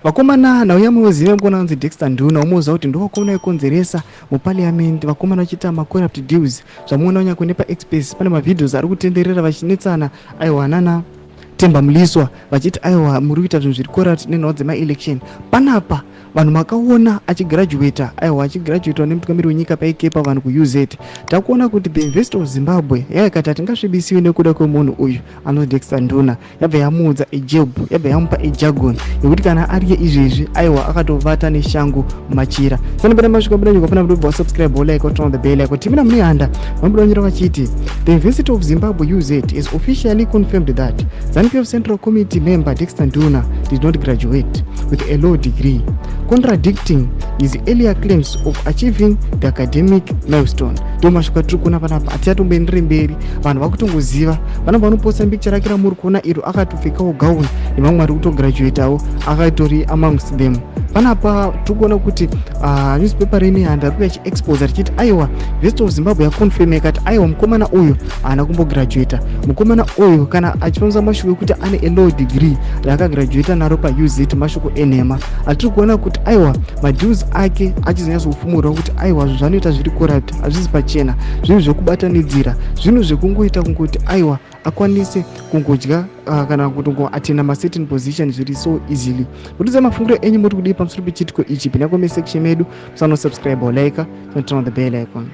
Vakomana, nhau yamunoziva mukuona kunzi Dexter Nduna, umoziva kuti ndovakomana vekonzeresa muparliament, vakomana vachiita macorrupt deals. Zvamuona kunyangwe nepaexpress pane mavideos ari kutenderera vachinetsana, aiwa, nana Temba Mliswa, vachiti aiwa, muri kuita zvinhu zviri corrupt nenhau dzemaelection. Panapa vanhu makaona achigraduata, aiwa, achigraduatwa nemutungamiri wenyika paikepa vanhu kuUZ. Takuona kuti the University of Zimbabwe yaikati hatingasvibisiwi nekuda kwemunhu uyu anonzi Dexter Nduna. Yabva yamuudza ejeb, yabva yamupa ejargon yekuti kana ariye izvezvi, aiwa, akatovata neshangu mumachira. Sanapera masvika buda nyika pana mudobva wasubscribe, wolike, waturn on the bell icon. Timina Munehanda vanobuda nyora vachiti the University of Zimbabwe, UZ, is officially confirmed that ZANU-PF Central Committee member Dexter Nduna did not graduate with a law degree, contradicting his earlier claims of achieving the academic milestone. Ndo mashoko atiri kuona panapa. Hatichatomboendere mberi, vanhu vakutongoziva. Vanobva vanoposta picture rake ramuri kuona iro, akatopfekawo gown nevamwe vari kutograduatawo, akatori amongst them. Panapa tiri kuona kuti newspaper reNehanda riri kuya chiexposa richiti aiwa, University of Zimbabwe yaconfirm ikati aiwa, mukomana uyu haana kumbograduata. Mukomana uyu kana achifambisa mashoko ekuti ane a law degree raakagraduata naro paUZ, mashoko enhema. Atiri kuona kuti aiwa, madeals ake achizonyatsokufumurwa kuti aiwa, zvinhu zvanoita zviri corrupt, hazvisi pachena, zvinhu zvekubatanidzira, zvinhu zvekungoita kungoti aiwa, akwanise kungodya kana kutongoatena macertain position zviri so easily. Mutudza mafungiro enyu, muri kudii pamusoro pechiitiko ichi? Pinda comment section medu, musanosubscribe or like, turn on the bell icon.